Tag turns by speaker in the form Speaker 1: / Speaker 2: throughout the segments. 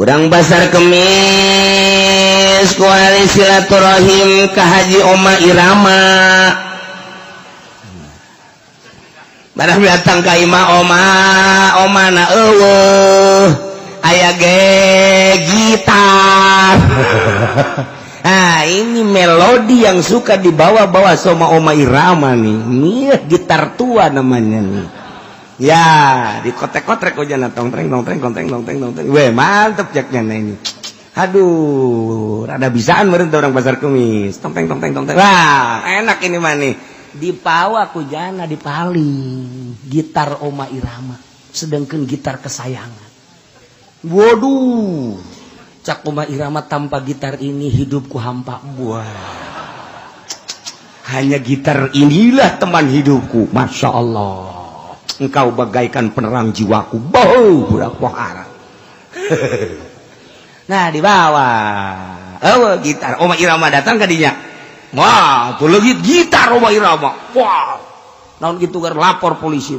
Speaker 1: Urang Pasar Kemis kuari silaturahim ka Haji Oma Irama. Barang datang ka imah Oma, Oma na eueuh, aya ge gitar. Nah, ini melodi yang suka dibawa-bawa sama Oma Irama nih. Ini gitar tua namanya nih. Ya, di kotek-kotrek aja tong treng tong treng tong treng tong treng tong treng. Weh, mantep jaknya nah ini. Aduh, rada bisaan meureun orang Pasar Kemis. Tong treng tong treng tong treng. Wah, enak ini mah nih. Dipawa ku jana dipaling gitar Oma Irama. Sedangkan gitar kesayangan. Waduh, cak Oma Irama, tanpa gitar ini hidupku hampa. Wah, hanya gitar inilah teman hidupku. Masya Allah, engkau bagaikan penerang jiwaku. Bau budak pohara. Nah, di bawah, oh, gitar Oma Irama datang ke dinya. Wah, tuh lagi gitar Oma Irama. Wah, naon gitu gar lapor polisi.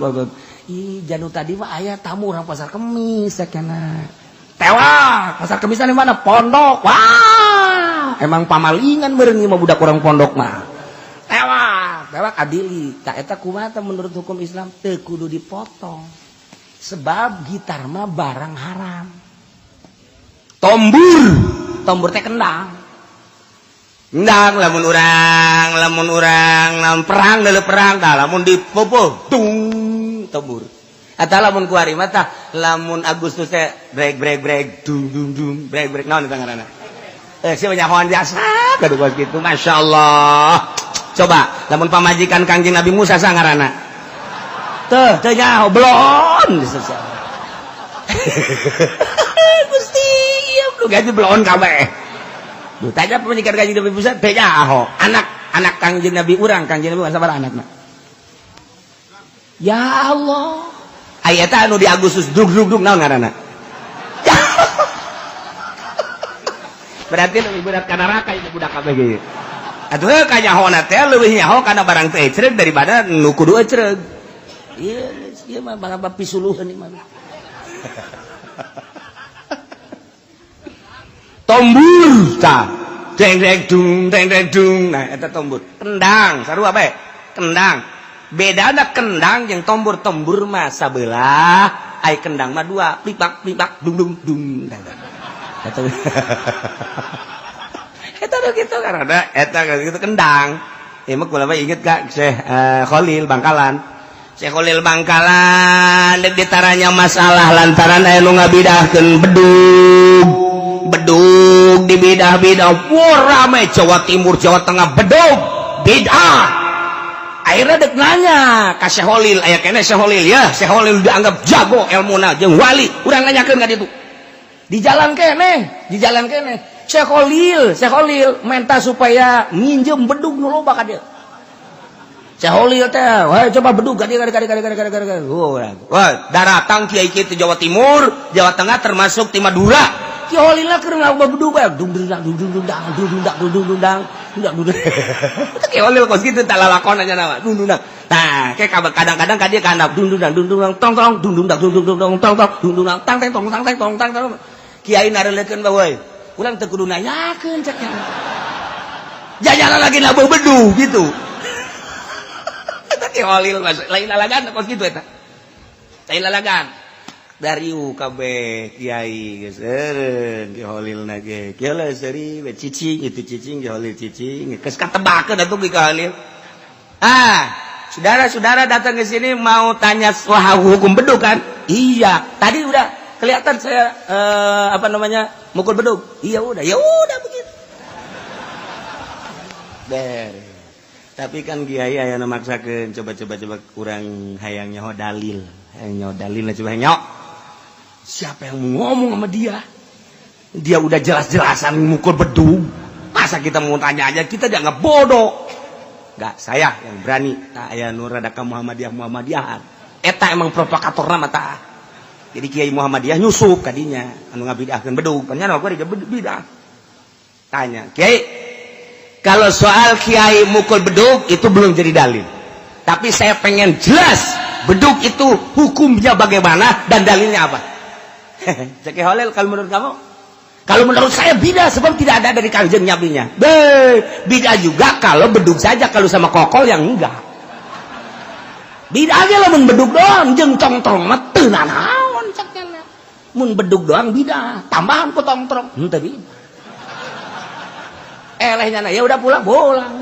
Speaker 1: Ih, janu tadi mah aya tamu orang Pasar Kemis sakena. Tewak, Pasar Kemis di mana? Pondok. Wah, emang pamalingan meureun mah budak orang pondok mah. Tewak, tewak adili. Tak eta kumaha menurut hukum Islam? Teu kudu dipotong. Sebab gitar mah barang haram. Tombur, tombur teh kendang. Kendang lamun urang lamun perang deuleu perang tah lamun dipopo tung tombur. Atau lamun kuari mah tah lamun Agustus teh brek brek brek dung dung dung brek brek naon eta ngaranna? Eh, siapa nyahoan jasa kudu kos kitu, masyaallah. Coba lamun pamajikan Kangjeng Nabi Musa sa ngaranna? Teu, teu nyaho belon. Gusti, ieu lu gaji belon kabeh. Duh, tanya pamajikan Kangjeng Nabi Musa teu nyaho. Anak anak Kangjeng Nabi urang, Kangjeng Nabi sabar anakna. Ya Allah. Aya eta anu di Agustus drug drug drug naon ngaranna? Berarti lebih berat kana neraka ieu budak kabeh ge. Atuh kanyahona teh leuwih nyaho kana barang teu ecreg daripada nu kudu ecreg. Ieu ieu mah barang pisuluheun ieu mah. Tombur tah. Deng deng dung deng deng dung. Nah, eta tombur. Kendang, sarua bae. Kendang. Bedana kendang jeung tombur, tombur mah sabelah, ai kendang mah dua, plipak plipak dung dung dung. Eta eta gitu karena eta gitu kendang. Ieu mah kula mah inget ka Syekh Khalil Bangkalan. Syekh Khalil Bangkalan dek ditaranya masalah lantaran aya nu ngabidahkeun bedug. Bedug dibidah-bidah, wah rame Jawa Timur, Jawa Tengah bedug bid'ah. Akhirnya dek nanya ka Syekh Khalil, aya keneh Syekh Khalil ya, Syekh Khalil dianggap jago ilmuna jeung wali. Urang nanyakeun ka ditu. Di jalan keneh, di jalan keneh. Syekh Khalil, Syekh Khalil minta supaya minjem bedug nu loba ka dieu. Syekh Khalil teh, wah coba bedug ka dieu ka dieu ka dieu ka dieu ka dieu. Wah, daratang kiai kieu ti Jawa Timur, Jawa Tengah termasuk ti Madura. Ki Khalil lah keur ngalakukan bedug bae dung dung dung dung dung dang dung dung dang dung dung dang dung dung. Itu Ki Khalil kos kitu tak lalakon aja nama dung dung dang. Nah, kayak kadang-kadang ka dieu ka handap dung dung dang dung dung dang tong tong dung dung dang dung dung dang tong tong dung dung dang tang teng tong tang teng tong tang tong. Kiai nareleukeun bae we. Urang teu kudu nanyakeun cek nya. Jajalan lagi nabuh bedug gitu. Eta Ki Khalil lain lalagan kos kitu eta. Lain lalagan. Dariu kabeh kiai geus eureun Ki Khalil na ge. Kieu lah seuri we cicing itu cicing Ki Khalil cicing. Geus katebakeun atuh Ki Khalil. Ah, saudara-saudara datang ke sini mau tanya soal hukum bedug kan? Iya, tadi udah kelihatan saya apa namanya? Mukul bedug. Iya udah, ya udah begitu. Beres. Tapi kan kiai aya nu maksakeun coba-coba coba kurang hayang nyaho dalil. Hayang nyaho dalil coba nyaho. Siapa yang mau ngomong sama dia? Dia udah jelas-jelasan mukul bedug. Masa kita mau tanya aja, kita dianggap bodoh. Enggak, saya yang berani. Tak aya nu rada ka Muhammadiyah Muhammadiyahan. Eta emang provokator mah tah. Jadi Kiai Muhammadiyah nyusup kadinya anu ngabidahkeun bedug. Kan nya aku bidah. Tanya, "Kiai, kalau soal kiai mukul bedug itu belum jadi dalil. Tapi saya pengen jelas bedug itu hukumnya bagaimana dan dalilnya apa?" Cek Holil, kalau menurut kamu? Kalau menurut saya beda sebab tidak ada dari Kangjeng Nabinya. Be, beda juga kalau bedug saja, kalau sama kokol yang enggak. Beda aja lah mun bedug doang jeung tongtrong mah teu nanaon cak nya. Mun bedug doang beda, tambahan ku tongtrong henteu beda. Elehnya ya udah pulang pulang.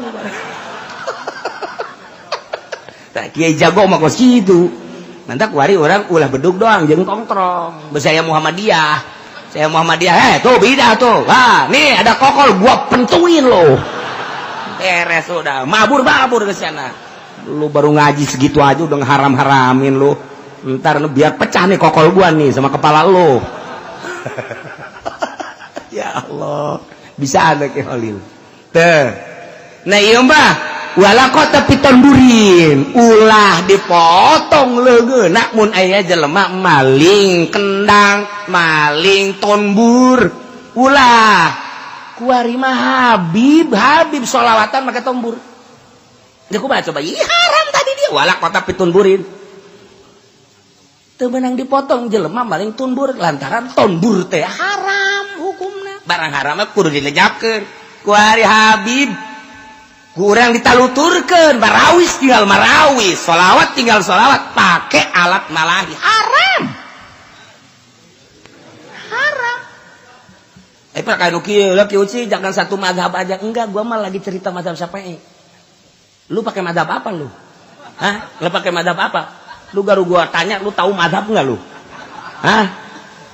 Speaker 1: Tah kiai jago mah kos kitu. Nanti kuari orang ulah bedug doang jeung tongtrong. Saya Muhammadiyah. Saya Muhammadiyah, tuh beda tuh. Wah, nih ada kokol gua pentuin lo. Beres udah, mabur-mabur ke sana. Lu baru ngaji segitu aja udah ngeharam-haramin lu. Ntar lu biar pecah nih kokol gua nih sama kepala lu. Ya Allah, bisa ada ke Holil. Tuh. Nah, iya mbah, wala kota pitonburin ulah dipotong leungeunna mun aya jelema maling kendang, maling tonbur. Ulah. Kuari mah Habib, Habib solawatan make tombur. Dia kumaha coba? Ih, haram tadi dia wala kota pitunburin. Teu meunang dipotong jelema maling tunbur lantaran tonbur teh haram hukumna. Barang haram mah kudu dilenyapkeun. Kuari Habib kurang ditaluturkeun, marawis tinggal marawis, solawat tinggal solawat, pakai alat malahi haram. Haram. Pak kayak kieu lah kieu jangan satu mazhab aja. Enggak, gua mah lagi cerita mazhab Syafi'i. Lu pakai mazhab apa lu? Hah? Lu pakai mazhab apa? Lu garu gua tanya, lu tahu mazhab enggak lu? Hah?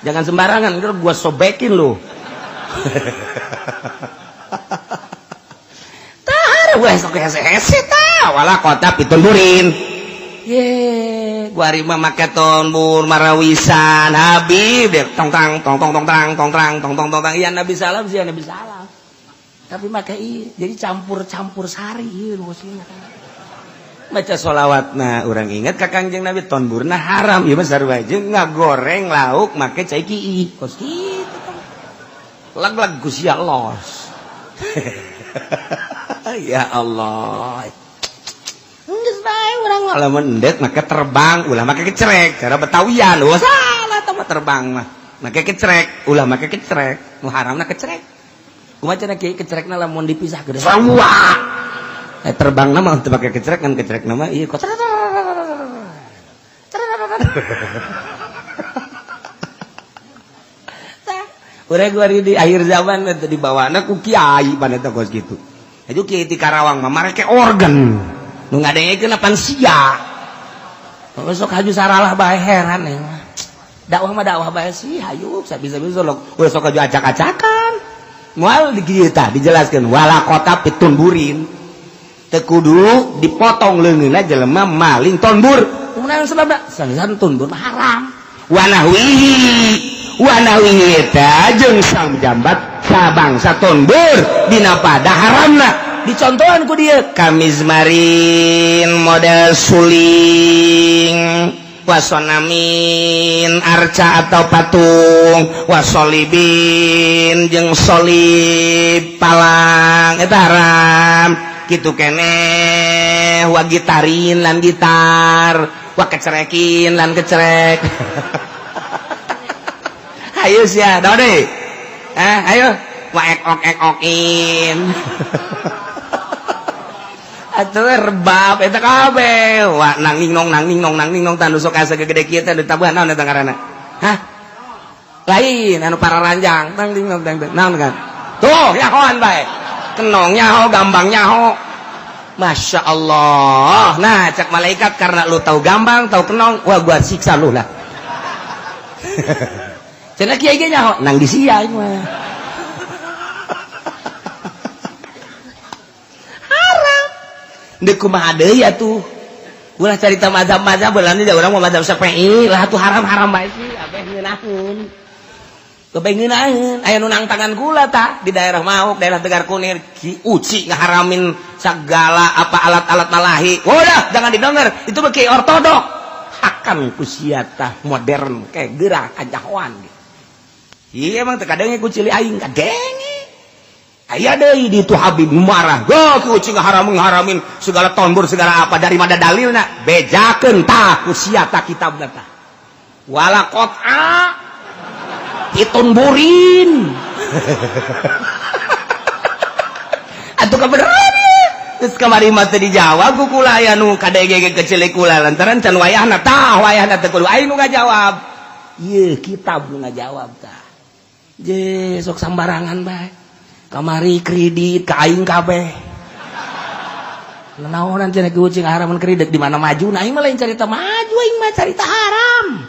Speaker 1: Jangan sembarangan, ntar gua sobekin lu. Tah, sok hese-hese tah, wala kota pitunburin. Ye, gua ari mah make tonbur marawisan Habib deh tong tang tong tong tong tang tong tang tong tong tong tang. Iya Nabi salam sih, Nabi salam. Tapi make ieu jadi campur-campur sari ieu maksudna. Baca sholawatna urang ingat ka Kangjeng Nabi tonburna haram ieu mah sarua jeung ngagoreng lauk make cai kiih. Kos kitu lag-lag ku sia los. Ya Allah. Geus bae urang mah lamun endek make terbang, ulah make kecerek, cara Betawian. Wah salah tah mah terbang mah. Make kecerek, ulah make kecerek. Nu haramna kecerek. Kumaha cenah kieu kecerekna lamun dipisah gede sarua. Terbangna mah teu make kecerek kan kecerekna mah ieu kok. Urang di akhir zaman teh dibawana ku kiai pada teh kos kitu. Aju kiai di Karawang mah mareke organ. Nu ngadengekeun apan sia. Sok haju saralah bae heran ya. Dakwah mah dakwah bae sih hayu sabisa-bisa sok ulah sok haju acak-acakan. Moal di kieu tah dijelaskeun wala kota pitunburin. Teu kudu dipotong leungeunna jelema maling tonbur. Kumaha sebabna? Sangsan tonbur mah haram. Wanahwihi wanawi eta jeung sang jambat sabangsa tonbur dina pada haramna dicontohan ku dieu kamizmarin model suling wasonamin arca atau patung wasolibin jeung solib palang eta haram kitu keneh wa gitarin lan gitar wa kecerekin lan kecerek. Ayo sia, dode. Ayo. Wa ek ok ek okin. Atuh rebab eta kabeh. Wa nang ning nong nang ning nong nang ning nong tah nu sok asa gede kieu teh ditabuhan naon eta ngaranna? Hah? Lain anu pararanjang tang ding nong tang naon kan? Tuh nyahoan bae. Kenong nyaho, gambang nyaho. Masya Allah. Nah, cak malaikat karena lu tahu gambang, tahu kenong, wah gua siksa lu lah. Cenah kiai ge nyaho nang di sia ieu mah. Haram. Deuk kumaha deui atuh. Ulah carita mazhab-mazhab beulana da urang mah mazhab Syafi'i lah atuh haram-haram bae sih abeh ngeunaheun. Kabeh ngeunaheun aya nu nangtangan kula tah di daerah Mauk, daerah Tegar Kunir, Ki Uci ngaharamin segala apa alat-alat malahi. Udah jangan didengar, itu mah kiai ortodok. Hakan ku sia tah modern kayak gerak kajahoan. Iya emang terkadang ku cili aing kadenge. Aya deui di itu Habib marah. Go ki Uci ngaharamin segala tonbur segala apa dari mana dalilna? Bejakeun tah ku sia tah kitabna tah. Wala qat'a itunburin. Atuh kebeneran geus kamari mah teu dijawab ku kula aya nu kadege kecil kula lantaran can wayahna tah wayahna teu kudu aing nu ngajawab. Ieu kitab nu ngajawab tah. Je sok sambarangan bae. Kamari kredit ka aing kabeh. Naonan cenah ki ucing haraman kredit di mana maju? Nah aing mah lain carita maju, aing mah carita haram.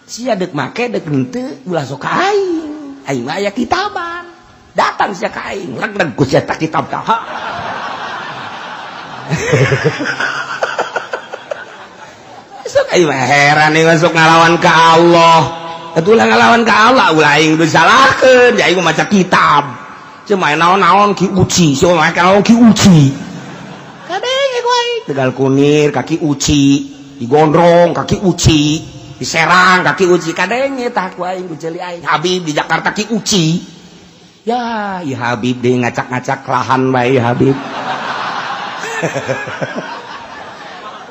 Speaker 1: Sia dek make dek henteu ulah sok ka aing. Aing mah aya kitaban. Datang sia ka aing, reg-reg ku sia tak kitab tah. Sok aing mah heran ieu sok ngalawan ka Allah. Atuh ulah ngalawan ka Allah, ulah aing disalahkeun, ya aing mah maca kitab. Cuma naon-naon ki uci, sia mah naon ki uci. Kadenge ku aing Tegal Kunir kaki uci, digondrong kaki uci, diserang kaki uci, kadenge tah ku aing ku ceuli aing. Habib di Jakarta ki uci. Ya, ya Habib deui ngacak-ngacak lahan bae Habib.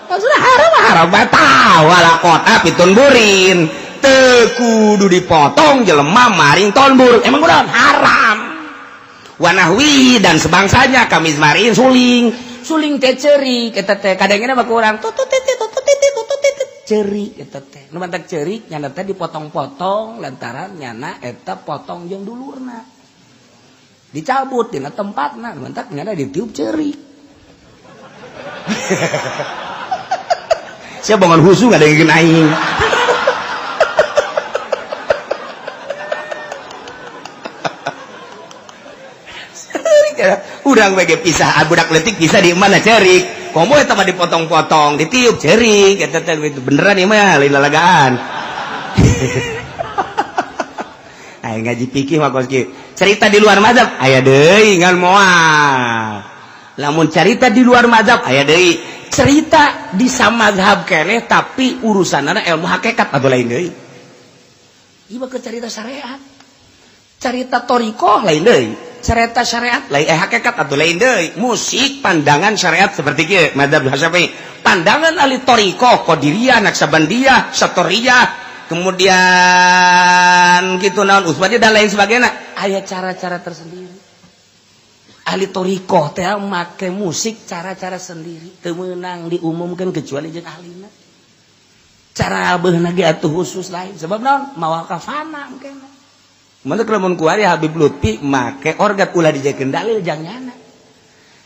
Speaker 1: Maksudnya haram haram batal wala kota pitun burin. Teu kudu dipotong jelema maring tonbur. Emang udah haram. Wanahwi dan sebangsanya kami marin suling. Suling teh ceurik eta teh kadangna mah kurang tutut titit tutut titit tutut titit ceurik eta teh. Nu mantak ceurik nyana teh dipotong-potong lantaran nyana eta potong jeung dulurna. Dicabut dina tempatna mantak nyana ditiup ceurik. Sia bangun husu nggak ada yang aing. Urang bege pisah budak leutik bisa di mana cerik. Komo eta mah dipotong-potong, ditiup cerik eta teh beneran ieu mah lain lalagaan. Aing ngaji fikih mah kos kieu. Cerita di luar mazhab aya deui ngan moal. Lamun cerita di luar mazhab aya deui. Cerita di samazhab keneh tapi urusanana ilmu hakikat atau lain deui. Ieu mah cerita syariat. Cerita thariqah lain deui. Cerita syariat lain hakikat atau lain deui. Musik pandangan syariat seperti kieu mazhab Syafi'i. Pandangan ahli thariqah Qadiriyah, Naqsyabandiyah, Satoriyah, kemudian gitu naon Utsmaniyah dan lain sebagainya. Aya cara-cara tersendiri. Ahli thariqah teh make musik cara-cara sendiri, teu meunang diumumkeun kecuali jeung ahlina. Cara beunah ge atuh khusus lain. Sebab naon? Mawa kafana engkena. Mun lamun kuari Habib Lutfi make organ ulah dijadikeun dalil jang nyana.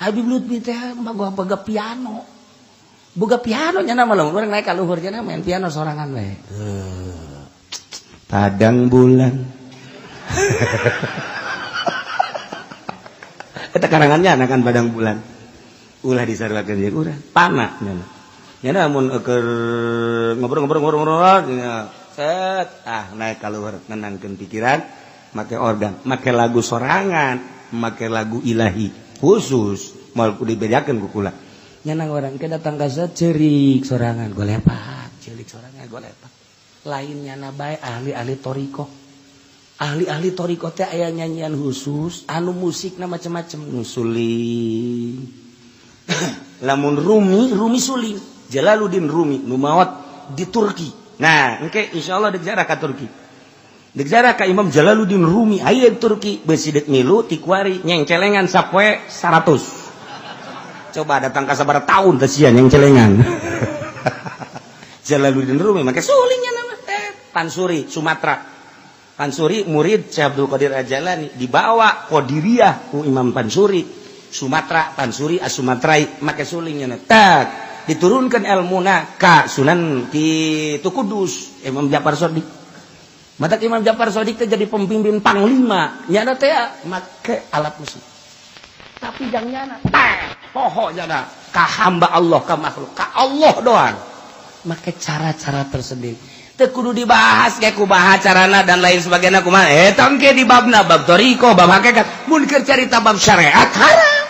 Speaker 1: Habib Lutfi teh boga piano. Boga piano nyana mah lamun urang naik ka luhur nyana main piano sorangan we. Padang bulan. Eta karangannya kan padang bulan. Ulah disaruakeun jeung urang. Pana nyana. Nyana mun keur ngobrol-ngobrol set ah naik ka luhur nenangkeun pikiran make organ, make lagu sorangan, make lagu ilahi khusus moal kudu dibedakeun ku kula. Nyana orang ke datang ka cerik sorangan golepak, cerik sorangan golepak. Lain nyana bae ahli-ahli thariqah. Ahli-ahli thariqah teh aya nyanyian khusus anu musikna macam-macam nu suling. Lamun Rumi, Rumi suling. Jalaluddin Rumi nu maot di Turki. Nah, engke insyaallah dek jarah ka Turki. Dek jarah ka Imam Jalaluddin Rumi aya di Turki beusi deuk milu ti kuari nyengcelengan sapoe 100. Coba datang ka sabaraha tahun teh sia nyengcelengan. Jalaluddin Rumi make sulingnya nama Pansuri Sumatera. Pansuri murid Syekh Abdul Qadir Al-Jailani dibawa Qadiriyah ku Imam Pansuri Sumatera. Pansuri As-Sumatrai make sulingnya tak diturunkan ilmuna ka Sunan ki tu Kudus Imam Ja'far Shodiq. Matak Imam Ja'far Shodiq teh jadi pemimpin panglima nyana teh make alat musik. Tapi jang nyana teh poho nyana ka hamba Allah ka makhluk ka Allah doang make cara-cara tersendiri. Teu kudu dibahas kayak kumaha carana dan lain sebagainya kumaha eta engke di babna bab thariqah bab hakikat mun keur carita bab syariat haram.